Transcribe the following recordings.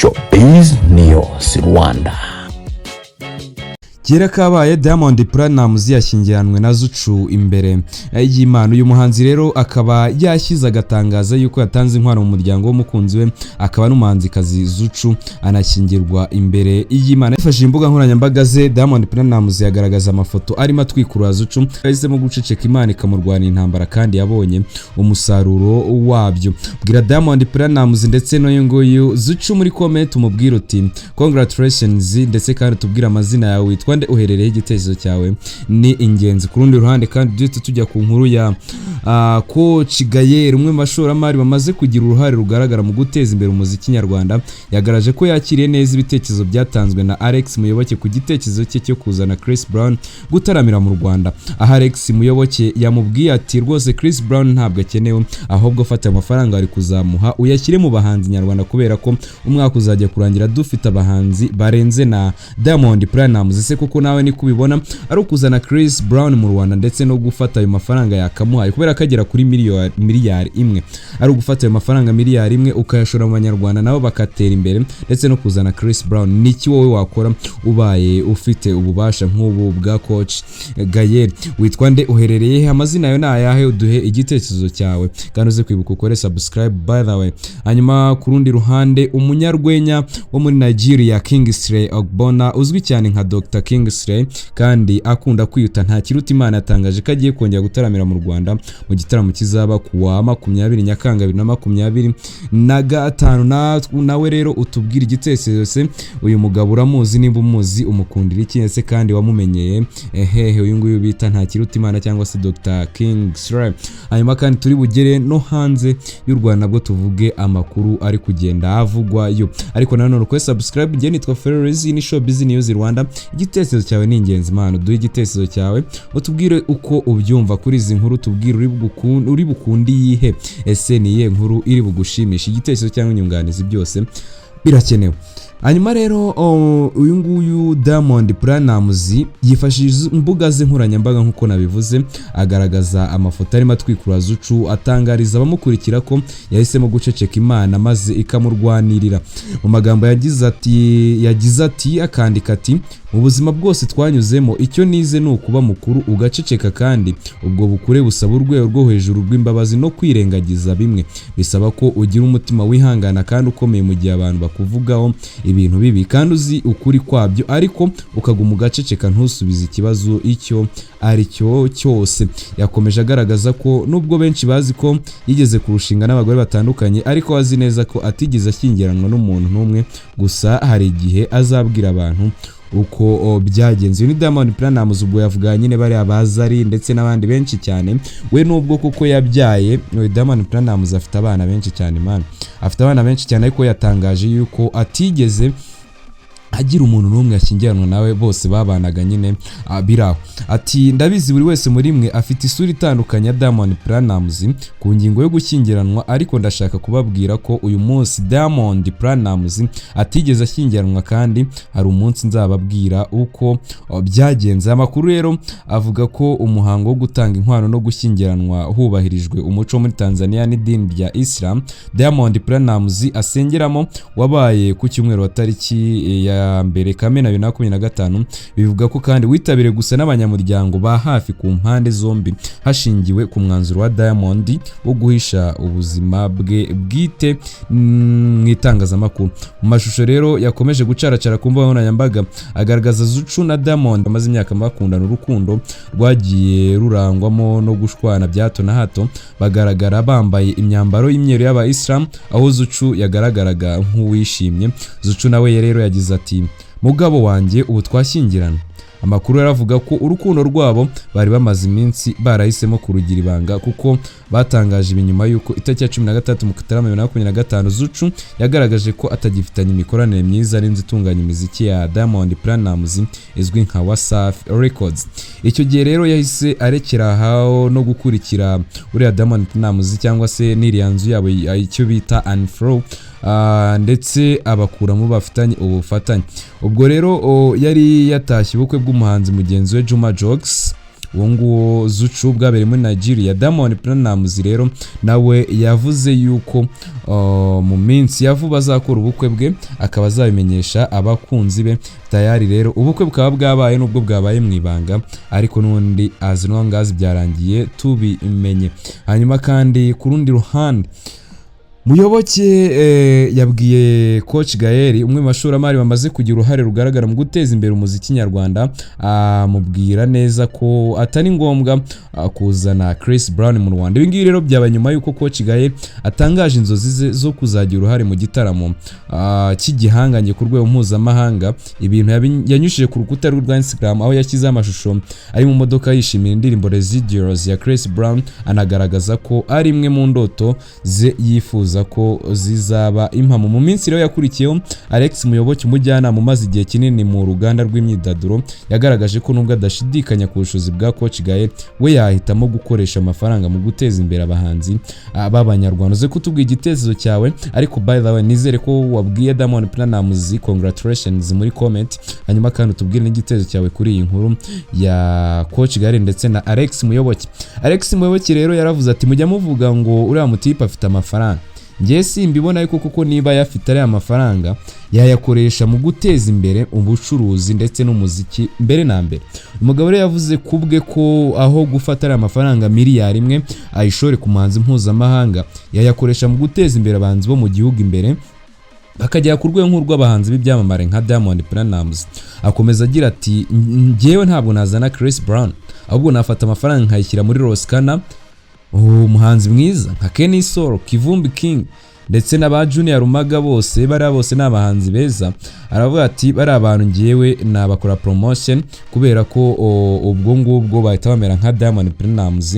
Showbiz News Rwanda. Kera kabaye, Diamond Platnumz yashyingiranwe na Zuchu imbere y'Imana. Uyu muhanzi rero akaba yashyize agatangaza yuko yatanze inkwano mu muryango w'umukunzi we, akaba n'umuhanzikazi Zuchu, anashyingirwa imbere y'Imana. Yifashishije imbuga nkoranyambaga ze, Diamond Platnumz yagaragaza amafoto arimo atwikurura Zuchu. Yahisemo guceceka, Imana ikamurwanira intambara, kandi yabonye umusaruro wabyo. Bwira Diamond Platnumz ndetse n'uyu nguyu Zuchu muri comment, umubwire uti "Congratulations", ndetse kandi tubwire amazina yawe, witwa nde, uherereye, igitekerezo cyawe ni ingenzi. Ku rundi ruhande kandi, duhita tujya ku nkuru ya Coach Gael, umwe mu bashoramari bamaze kugira uruhare rugaragara mu guteza imbere umuziki nyarwanda, yagaragaje ko yakiriye neza ibitekerezo byatanzwe na Alex Muyoboke ku gitekerezo cye cyo kuzana Chris Brown gutaramira mu Rwanda, aho Alex Muyoboke yamubwiye ati: "Rwose Chris Brown ntabwo akenewe, ahubwo fata amafaranga ari kuzamuha uyashyire mu bahanzi nyarwanda, kubera ko umwaka uzajya kurangira dufite abahanzi barenze na Diamond Platnumz." Ese kuko nawe niko ubibona, ari ukuzana Chris Brown mu Rwanda ndetse no gufata ayo mafaranga yakamuhaye, kubera ko agera kuri miliyari 1, ari ugufata ayo mafaranga miliyari 1 ukayashora mu banyarwanda nabo bakatera imbere, ndetse no kuzana Chris Brown, niki wowe wakora ubaye ufite ububasha nk'ubu bwa Coach Gael? Witwa nde, uherereye he, amazina yawe ni ayahe? Uduhe igitekerezo cyawe kandi uze kwibuka ukore subscribe, by the way. Hanyuma ku rundi ruhande, umunyarwenya wo muri Nigeria Kingsley Ogbonna, uzwi cyane nka Dr Kingsley kandi akunda kwiyuta Ntakirutimana, yatangaje ko agiye kongera gutaramira mu Rwanda mu gitaramo kizaba ku wa 20 Nyakanga 2025. Nawe rero utubwire igitekerezo se, uyu mugabo uramuzi? Nimba umuzi, umukundira iki ese, kandi wamumenyeye hehe, uyu nguyu bita Ntakirutimana cyangwa se Dr Kingsley? Hanyuma kandi turi bugere no hanze y'u Rwanda, nabwo tuvuge amakuru ari kugenda avugwayo, ariko nanone ukore subscribe. Njye nitwa Ferrez, ni Showbiz News Rwanda. Igitekerezo cyawe ni ingenzi mwana, duhe igitekerezo cyawe, utubwire uko ubyumva kuri izi nkuru, tubwire uri bukunde iyihe, ese ni iyihe nkuru iri bugushimisha? Igitekerezo cyangwa inyunganizi byose birakenewe. Hanyuma rero uyu nguyu Diamond Platnumz yifashishije imbuga ze nkoranyambaga nk'uko nabivuze, agaragaza amafoto arimo atwikurura Zuchu, atangariza abamukurikira ko yahisemo guceceka, Imana maze ikamurwanirira. Mu magambo yagize ati, akandika ati: "Mu buzima bwose twanyuzemo, icyo nize ni ukuba mukuru ugaceceka, kandi ubwo bukure busaba urwego rwo hejuru rw'imbabazi no kwirengagiza bimwe. Bisaba ko ugira umutima wihangana kandi ukomeye mu gihe abantu bakuvugaho ibintu bibi kandi uzi ukuri kwabyo, ariko ukaguma ugaceceka, ntusubize ikibazo icyo ari cyo cyose." Yakomeje agaragaza ko nubwo benshi bazi ko yigeze kurushinga n'abagore batandukanye, ariko azi neza ko atigeze ashyingiranwa n'umuntu n'umwe, gusa hari igihe azabwira abantu uko byagenze. Uyu ni Diamond Platnumz, ubwo yavuga nyine bariya bazari ndetse n'abandi benshi cyane. We nubwo kuko yabyaye, uyu Diamond Platnumz afite abana benshi cyane man, afite abana benshi cyane, ariko yatangaje yuko atigeze agira umuntu n'umwe ashyingiranwa nawe, bose babanaga nyine biraho. Ati: "Ndabizi buri wese muri mwe afite isura itandukanye ya Diamond Platnumz ku ngingo yo gushyingiranwa, ariko ndashaka kubabwira ko uyu munsi Diamond Platnumz atigeze ashyingiranwa, kandi hari umunsi nzababwira uko byagenze." Amakuru rero avuga ko umuhango wo gutanga inkwano no gushyingiranwa hubahirijwe umuco muri Tanzania n'idini rya Islam Diamond Platnumz asengeramo wabaye ku cyumweru wa tariki ya 1 Kamena 2025. Bivuga ko kandi witabiriwe gusa n'abanyamuryango ba hafi ku mpande zombi, hashingiwe ku mwanzuro wa Diamond wo guhisha ubuzima bwe bwite mu itangazamakuru. Mu mashusho rero yakomeje gucaracara ku mbuga nkoranyambaga, agaragaza Zuchu na Diamond bamaze imyaka bakundana, urukundo rwagiye rurangwamo no gushwana bya hato na hato, bagaragara bambaye imyambaro y'imyeru y'abayisilamu, aho Zuchu yagaragaraga nk'uwishimye. Zuchu nawe rero yagize ati: "Mugabo wanjye, ubu twashyingirana." Amakuru yaravuga ko urukundo rwabo bari bamaze iminsi barahisemo kurugira ibanga, kuko batangaje ibi nyuma y'uko itariki ya 16 Mutarama 2025 Zuchu yagaragaje ko atagifitanye imikoranire myiza n'inzu itunganya imiziki ya Diamond Platnumz izwi nka Wasafi Records. Icyo gihe rero yahise arekera aho no gukurikira uriya Diamond Platnumz cyangwa se n'iriya nzu yabo icyo bita Anfro, ndetse abakuramo bafitanye ubufatanye. Ubwo rero yari yatashye ubukwe bw'umuhanzi mugenzi we Juma Jux. Uwo nguwo Zuchu bwabereye muri Nigeria. Diamond Platnumz rero nawe yavuze yuko mu minsi ya vuba azakora ubukwe bwe, akaba azabimenyesha abakunzi be. Tayari rero ubukwe bukaba bwabaye, nubwo bwabaye mu ibanga, ariko n'ubundi as long as byarangiye tubimenye. Hanyuma kandi ku rundi ruhande, Muyoboke yabwiye Coach Gael, umwe mu bashoramari bamaze kugira uruhare rugaragara mu guteza imbere umuziki nyarwanda, amubwira neza ko atari ngombwa kuzana Chris Brown mu Rwanda. Ibi ngibi rero byaba nyuma y'uko Coach Gael atangaje inzozi ze zo kuzagira uruhare mu gitaramo cy'igihangange ku rwego mpuzamahanga, ibintu yanyujije ku rukuta rwe rwa Instagram, aho yashyizeho amashusho ari mu modoka yishimira indirimbo Residuals ya Chris Brown, anagaragaza ko ari imwe mu ndoto ze yifuza ko zizaba impamo. Mu minsi rero yakurikiyeho, Alex Muyoboke, umujyanama umaze igihe kinini mu ruganda rw'imyidagaduro, yagaragaje ko nubwo adashidikanya ku bushobozi bwa Coach Gael, we yahitamo gukoresha amafaranga mu guteza imbere abahanzi b'Abanyarwanda. Uze kutubwira igitekerezo cyawe, ariko by the way nizere ko wabwiye Diamond Platnumz congratulations muri comment. Hanyuma kandi utubwire n'igitekerezo cyawe kuri iyi nkuru ya Coach Gael ndetse na Alex Muyoboke. Alex Muyoboke rero yaravuze ati: "Mujya muvuga ngo uriya mutipe afite amafaranga, njye simbibona, ariko kuko niba ayafite ariya mafaranga yayakoresha mu guteza imbere ubucuruzi ndetse n'umuziki mbere na mbere." Umugabo rero yavuze kubwe ko aho gufata ariya mafaranga 1 miliyari ayishore ku muhanzi mpuzamahanga, yayakoresha mu guteza imbere abahanzi bo mu gihugu imbere, bakagera ku rwego nk'urw'abahanzi b'ibyamamare nka Diamond Platnumz. Akomeza agira ati: "Njyewe ntabwo nazana Chris Brown, ahubwo nafata amafaranga nkayishyira muri Ross Kana, umuhanzi mwiza nka Kenny Sol, Kivumbi King ndetse na ba Junior Rumaga bose, bariya bose ni abahanzi beza." Aravuga ati: "Bari abantu ngewe nabakora promotion, kubera ko ubwo ngubwo bahita bamera nka Diamond Platnumz.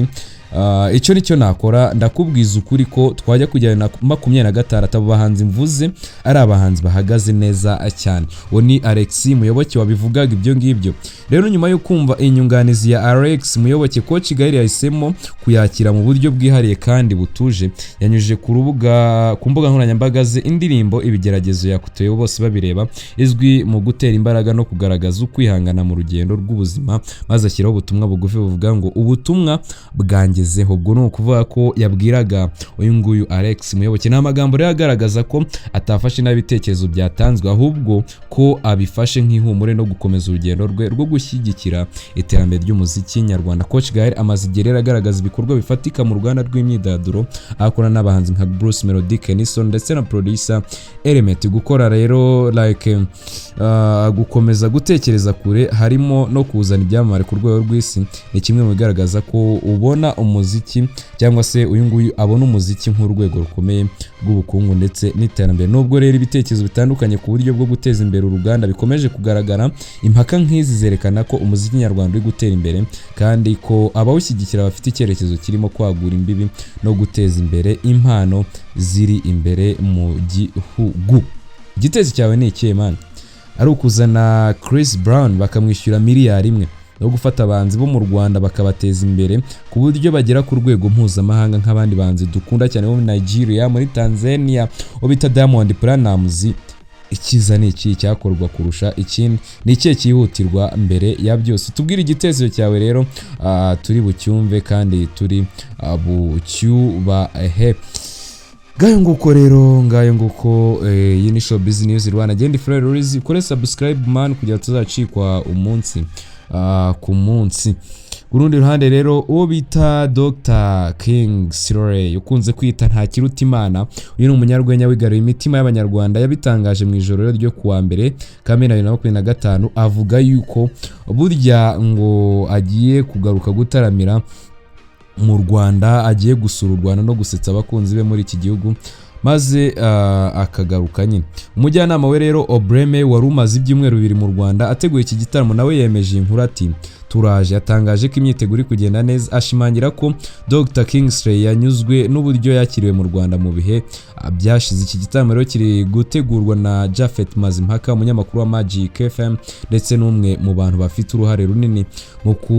Icyo nicyo nakora. Ndakubwiza ukuri ko twajya kujyana na 26 abo bahanzi mvuze ari abahanzi bahagaze neza cyane." Uwo ni Alex Muyoboke wabivugaga ibyo ngibyo. Rero nyuma yo kumva inyunganizi ya Alex Muyoboke, Coach Gael yahisemo kuyakira mu buryo bwihariye kandi butuje. Yanyujije ku rubuga, ku mbuga nkoranyambaga ze, indirimbo Ibigeragezo yakutoye bose babireba, izwi mu gutera imbaraga no kugaragaza ukwihangana mu rugendo rw'ubuzima, maze ashyiraho ubutumwa bugufi buvuga ngo: "Ubutumwa bwangezeho." Ubwo ni ukuvuga ko yabwiraga uyu nguyu Alex Muyoboke. Ni amagambo rero agaragaza ko atafashe nabi ibitekerezo byatanzwe, ahubwo ko abifashe nk'ihumure no gukomeza urugendo rwe rwo gushyigikira iterambere ry'umuziki nyarwanda. Coach Gael amaze igihe rero agaragaza ibikorwa bifatika mu ruganda rw'imyidagaduro, aho akorana n'abahanzi nka Bruce Melody, Kenny Sol ndetse na producer Element. Gukora rero like gukomeza gutekereza kure, harimo no kuzana ibyamamare ku rwego rw'isi, ni kimwe mu bigaragaza ko ubona umuziki, cyangwa se uyu nguyu abona umuziki nk'urwego rukomeye rw'ubukungu ndetse n'iterambere. Nubwo rero ibitekerezo bitandukanye ku buryo bwo guteza imbere uruganda bikomeje kugaragara, impaka nk'izi zerekana ko umuziki nyarwanda uri gutera imbere, kandi ko abawushyigikira bafite icyerekezo kirimo kwagura imbibi no guteza imbere impano ziri imbere mu gihugu. Igitekerezo cyawe ni ikihe, man? Ari ukuzana Chris Brown bakamwishyura 1 miliyari no gufata abahanzi bo mu Rwanda bakabateza imbere ku buryo bagera ku rwego mpuzamahanga nk'abandi bahanzi dukunda cyane bo muri Nigeria, muri Tanzania, uwo bita Diamond Platnumz, icyiza ni iki cyakorwa kurusha ikindi? Ni ikihe cyihutirwa mbere ya byose? Tubwire igitekerezo cyawe rero, turi bucyumve kandi turi bucyubahe. Ngayo nguko rero, ngayo nguko. Iyi ni Showbiz News Rwanda, genda Frere Ruiz, ukore subscribe man, kugira tuzacikwa umunsi ku munsi. Ku rundi ruhande rero, uwo bita Dr King Slay, ukunze kwita Ntakirutimana, uyu ni umunyarwenya wigaruye imitima y'Abanyarwanda, yabitangaje mu ijoro rero ryo kuwa mbere Kamena 2025, avuga yuko burya ngo agiye kugaruka gutaramira mu Rwanda, agiye gusura u Rwanda no gusetsa abakunzi be muri iki gihugu, maze akagaruka nyine. Umujyanama we rero Obreme, wari umaze ibyumweru 2 mu Rwanda ateguye iki gitaramo, nawe yemeje iyi nkuru, ati: "Turaje." Yatangaje ko imyiteguro iri kugenda neza, ashimangira ko Dr Kingsley yanyuzwe n'uburyo yakiriwe mu Rwanda mu bihe byashize. Iki gitaramo rero kiri gutegurwa na Japhet Mazimpaka, umunyamakuru wa Magic FM ndetse n'umwe mu bantu bafite uruhare runini mu ku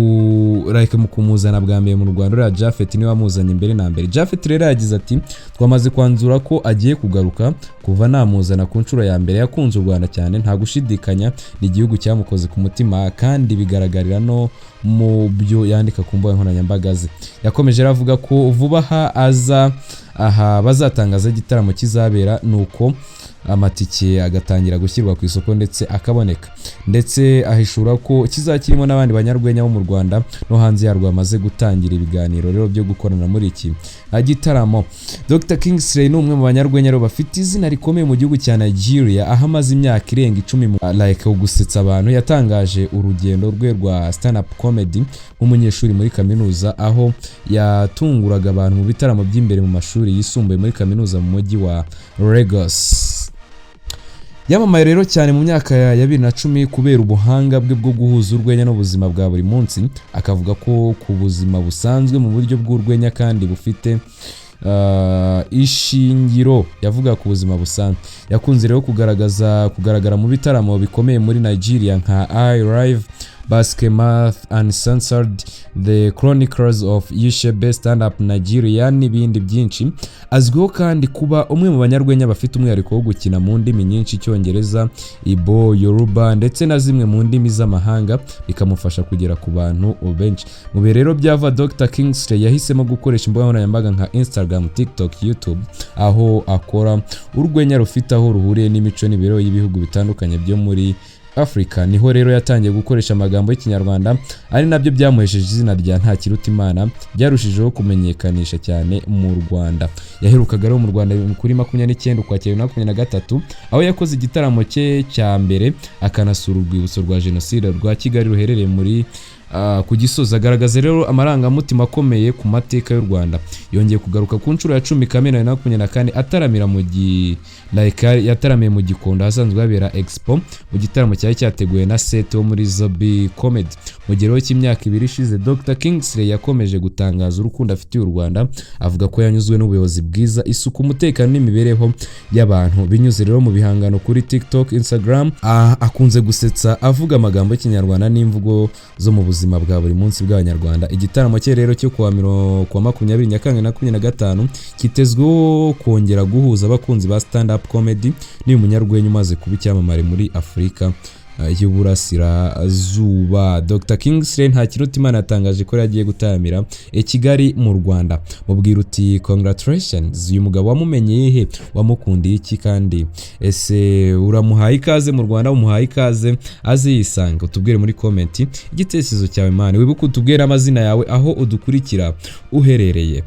like mu kumuzana bwa mbere mu Rwanda. Uriya Japhet niwe wamuzanye mbere na mbere. Japhet rero yagize ati: "Twamaze kwanzura ko agiye kugaruka." "Kuva namuzana ku nshuro ya mbere, yakunze u Rwanda cyane. Nta gushidikanya, ni igihugu cyamukoze ku mutima, kandi bigaragarira no mu byo yandika ku mbuga nkoranyambaga ze." Yakomeje avuga ko vuba aha aza aha bazatangaza igitaramo kizabera, nuko amatike agatangira gushyirwa ku isoko ndetse akaboneka, ndetse ahishura ko kizaba kirimo n'abandi banyarwenya bo mu Rwanda no hanze yarwo bamaze gutangira ibiganiro rero byo gukorana muri iki gitaramo. Dr Kingsley ni umwe mu banyarwenya rero bafite izina rikomeye mu gihugu cya Nigeria, aho amaze imyaka irenga 10 mu like gusetsa abantu. Yatangaje urugendo rwe rwa stand up comedy nk'umunyeshuri muri kaminuza, aho yatunguraga abantu mu bitaramo by'imbere mu mashuri yisumbuye muri kaminuza mu mujyi wa Lagos. Yamamaye rero cyane mu myaka ya 2010 kubera ubuhanga bwe bwo guhuza urwenya n'ubuzima bwa buri munsi, akavuga ko ku buzima busanzwe mu buryo bw'urwenya kandi bufite ishingiro. Yavuga ku buzima busanzwe. Yakunze rero kugaragara mu bitaramo bikomeye muri Nigeria nka I Live, Basketmouth Uncensored, The Chronicles of Yishebe, Stand Up Nigeria n'ibindi byinshi. Azwiho kandi kuba umwe mu banyarwenya bafite umwihariko wo gukina mu ndimi nyinshi: Icyongereza, Igbo, Yoruba ndetse na zimwe mu ndimi z'amahanga, bikamufasha kugera ku bantu benshi. Mu bihe rero byava, Dr Kingsley yahisemo gukoresha imbuga nkoranyambaga nka Instagram, TikTok, YouTube, aho akora urwenya rufite aho ruhuriye n'imico n'imibereho y'ibihugu bitandukanye byo muri Afurika. Niho rero yatangiye gukoresha amagambo y'Ikinyarwanda, ari nabyo byamuhesheje izina rya Ntakirutimana byarushijeho kumenyekanisha cyane mu Rwanda. Yaherukaga rero mu Rwanda kuri 29 Ukwakira 2023, aho yakoze igitaramo cye cya mbere, akanasura urwibutso rwa Jenoside rwa Kigali ruherereye muri ku Gisozi, agaragaza rero amarangamutima akomeye ku mateka y'u Rwanda. Yongeye kugaruka ku nshuro ya 10 Kamena 2024, ataramira mu gi like yataramiye mu Gikondo ahasanzwe habera Expo, mu gitaramo cyari cyateguwe na Seth wo muri Zobi Comedy. Mu gihe rero cy'imyaka 2 ishize, Dr Kingsley yakomeje gutangaza urukundo afitiye u Rwanda, avuga ko yanyuzwe n'ubuyobozi bwiza, isuku, umutekano n'imibereho y'abantu, binyuze rero mu bihangano kuri TikTok, Instagram. Akunze gusetsa avuga amagambo y'Ikinyarwanda n'imvugo zo mu buzima bwa buri munsi bw'Abanyarwanda. Igitaramo cye rero cyo kuwa 20 Nyakanga na 25 kitezweho kongera guhuza abakunzi ba stand up comedy n'uyu munyarwenya umaze kuba icyamamare muri Afurika y'Uburasirazuba. Dr Kingsley Ntakirutimana yatangaje ko yagiye gutaramira i Kigali mu Rwanda. Mubwira uti "Congratulations". Uyu mugabo wamumenyeye he? Wamukundiye iki? Kandi ese uramuhaye ikaze mu Rwanda? Umuhaye ikaze aze yisanga? Utubwire muri comment igitekerezo cyawe, man. Wibuke utubwire amazina yawe, aho udukurikira uherereye.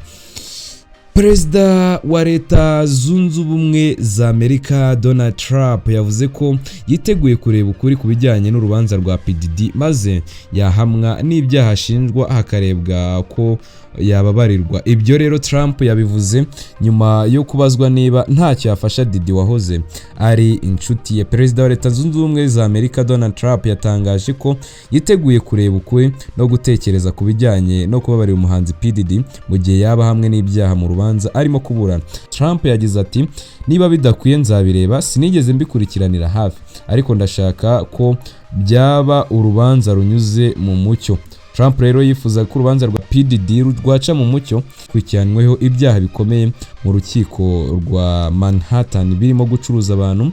Perezida wa Leta Zunze Ubumwe za Amerika, Donald Trump, yavuze ko yiteguye kureba ukuri ku bijyanye n'urubanza rwa P Diddy, maze yahamwa n'ibyaha ashinjwa hakarebwa ko yababarirwa. Ibyo rero Trump yabivuze nyuma yo kubazwa niba ntacyo yafasha Diddy wahoze ari inshuti ye. Perezida wa Leta Zunze Ubumwe za Amerika, Donald Trump, yatangaje ko yiteguye kureba ukuri no gutekereza ku bijyanye no kubabarira umuhanzi P Diddy mu gihe yaba hamwe n'ibyaha mu rubanza arimo kuburana. Trump yagize ati: "Niba bidakwiye nzabireba. Sinigeze mbikurikiranira hafi, ariko ndashaka ko byaba urubanza runyuze mu mucyo." Trump rero yifuza ko urubanza rwa P Diddy rwaca mu mucyo. Akurikiranweho ibyaha bikomeye mu rukiko rwa Manhattan, birimo gucuruza abantu,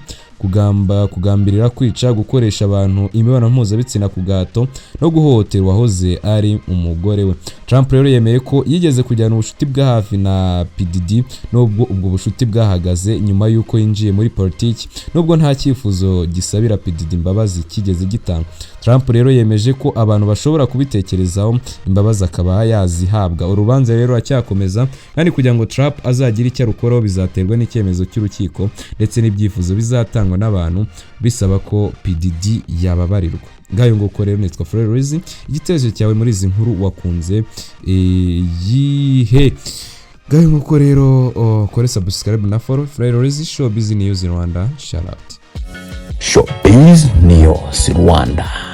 kugambirira kwica, gukoresha abantu imibonano mpuzabitsina ku gahato no guhohotera uwahoze ari umugore we. Trump rero yemeye ko yigeze kujyana ubucuti bwa hafi na P Diddy, nubwo ubwo bucuti bwahagaze nyuma y'uko yinjiye muri politiki, nubwo nta cyifuzo gisabira P Diddy imbabazi kigeze gitangwa. Trump rero yemeje ko abantu bashobora kubitekerezaho, imbabazi akaba yazihabwa. Urubanza rero ruracyakomeza, kandi kugira ngo Trump azagire icyo arukoraho bizaterwa n'icyemezo cy'urukiko ndetse n'ibyifuzo bizatangwa n'abantu bisaba ko P Diddy yababarirwa. Ngayo nguko rero, nitwa Frere Louise. Igitekerezo cyawe muri izi nkuru, wakunze iyihe? Ngayo nguko rero, kore subscribe na follow. Frere Louise, Showbiz News Rwanda, shout out. Showbiz News Rwanda.